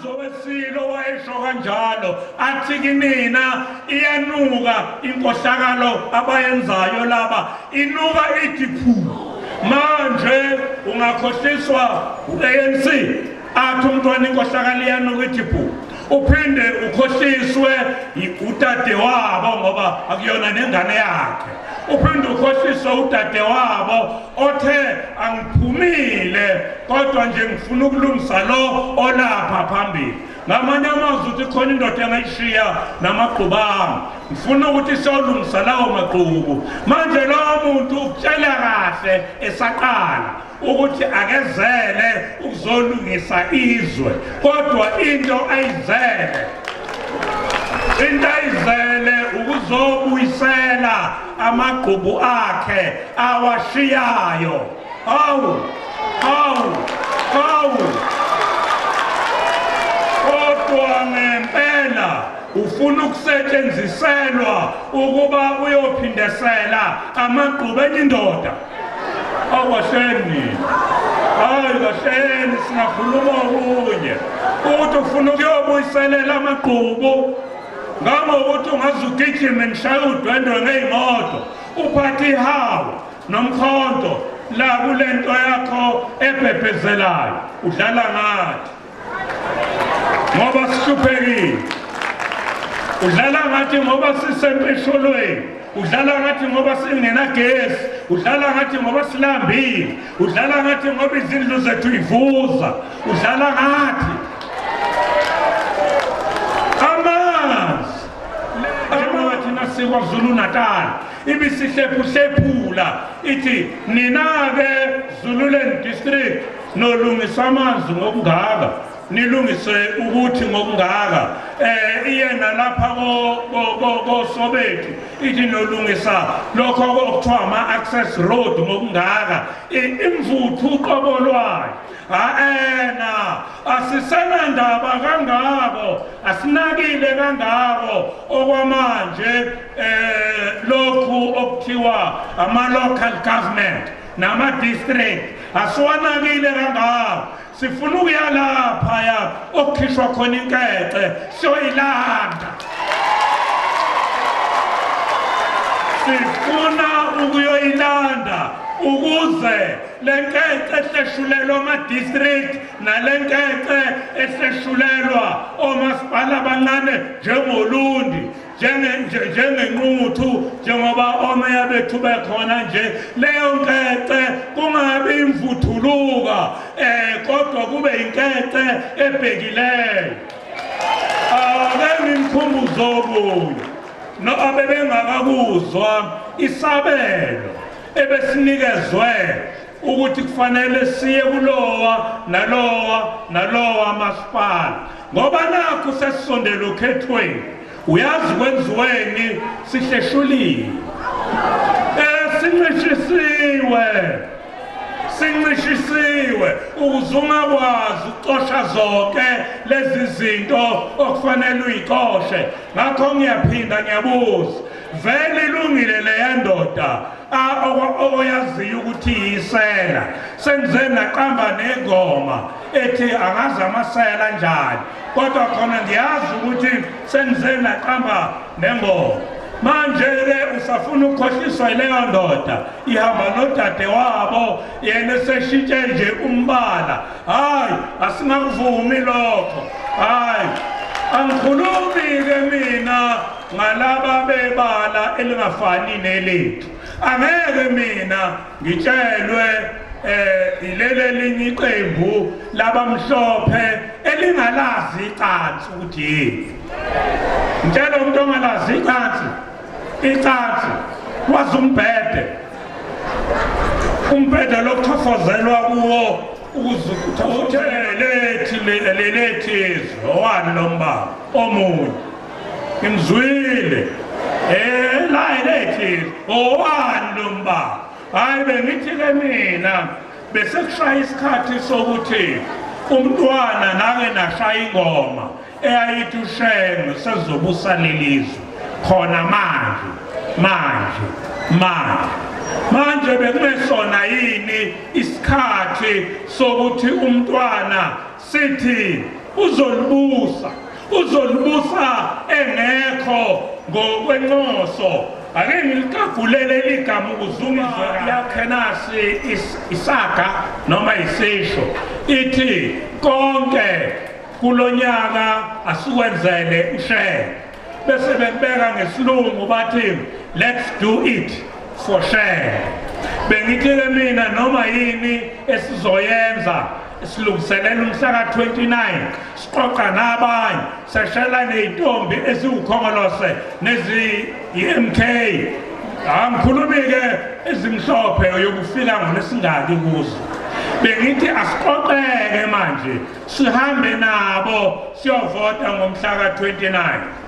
Amazwi owesilo wayesho kanjalo athi kinina iyanuka inkohlakalo abayenzayo laba inuka ithi phu. Manje ungakhohliswa u-ANC athi umntwana inkohlakalo iyanuka ithi phu, uphinde ukhohliswe udade wabo ngoba akuyona nengane yakhe, uphinde ukhohliswe udade wabo othe angiphumile kodwa nje ngifuna ukulungisa lo olapha phambili. Ngamanye amazwi uthi khona indoda engayishiya namagqubanga, ngifuna ukuthi siyolungisa lawo magqubu. Manje lowo muntu ukutshela kahle esaqala ukuthi akezele ukuzolungisa izwe, kodwa into ayizele into ayizele ukuzobuyisela amagqubu akhe awashiyayo. Hawu, hawu, hawu! Kodwa ngempela ufuna ukusetshenziselwa ukuba uyophindesela amagqubu enye indoda. Awukahleni, hayi kahleni, singakhuluma okunye. Ukuthi ufuna ukuyobuyiselela amagqubu ngangokuthi ungaze ugijime ngishaye udwendwe ngey'moto, uphathe ihawu nomkhonto la kule nto yakho ebhebhezelayo, udlala ngathi ngoba sihluphekile, udlala ngathi ngoba sisempesholweni, udlala ngathi ngoba singenagesi, udlala ngathi ngoba silambile, udlala ngathi ngoba izindlu zethu ivuza, udlala ngathi amanzi. Njengoba thina sikwaZulu Natal ibisihlephuhlephula ithi nina-ke Zululand District nolungisa amanzi ngokungaka, nilungise ukuthi ngokungaka, iye nalapha kosobethu ithi nolungisa lokho okuthiwa ama-access road ngokungaka, imvuthu uqobo lwayo. Aena asisenandaba kangako, asinakile kangako okwamanje lokhu okuthiwa ama-local government nama-district asiwanakile kangako. Sifuna ukuya laphaya okukhishwa khona inkece siyoyilanda. Sifuna ukuyoyilanda ukuze le nkece ehleshulelwa ama-district nale nkece ehleshulelwa omasipala abancane njengoLundi, njengenquthu, njengoba omeya bethu bekhona nje, leyo nkece kungabi imvuthuluka kodwa kube inkece ebhekileyo. Ake ngimkhumbuze okunye no abebengakakuzwa, isabelo ebesinikezwe ukuthi kufanele siye kulowa nalowa nalowa masipala, ngoba nakhu sesisondele okhethweni, uyazi kwenziweni, sihleshuliwe, sincishisiwe, sincishisiwe ukuze ungakwazi ukuxosha zonke lezi zinto okufanele uyixoshe. Ngakho ngiyaphinda ngiyabuza, vele ilungile leya ndoda oyaziyo ukuthi iyisela? Sengize naqamba nengoma ethi angazi amasela njani, kodwa khona ngiyazi ukuthi sengize naqamba nengoma. Manje-ke usafuna ukukhohliswa yileyo ndoda ihamba nodade wabo, yena eseshintshe nje umbala. Hhayi, asingakuvumi lokho. Hhayi, angikhulumi-ke mina ngalaba bebala elingafani nelethu. Angeke mina ngitshelwe ilele elinye iqembu labamhlophe elingalazi icansi ukuthi yini. Ngitshela umuntu ongalazi icansi, icansi wazi umbhede, umbhede lokuthofozelwa kuwo ukuze uthelethi lelethi izwe owani lo mbaba omunye ngimzwile la lethi owani lo mbaba. Hayi, bengithi ke mina bese kushaya isikhathi sokuthi umntwana nake nashaya ingoma eyayithi uShenge sezobusa lelizwe khona manje manje manje manje. Bekungesona yini isikhathi sokuthi umntwana sithi Uzolibusa, uzolibusa engekho ngokwencoso. Ake ngilikagulele igama ukuzungizwe yakhe nasi isaga noma isisho ithi konke kulonyaka asikwenzele ushele bese bebeka ngesilungu bathi let's do it for share. Bengithi-ke mina noma yini esizoyenza silungiselela umhla ka-29 siqoqa nabanye seshela ney'ntombi eziwukhongolose neziyi-MK. Angikhulumi-ke ezimhlophe yokufika ngolesingaki kuzo. Bengithi asiqoqeke manje sihambe nabo siyovota ngomhla ka-29.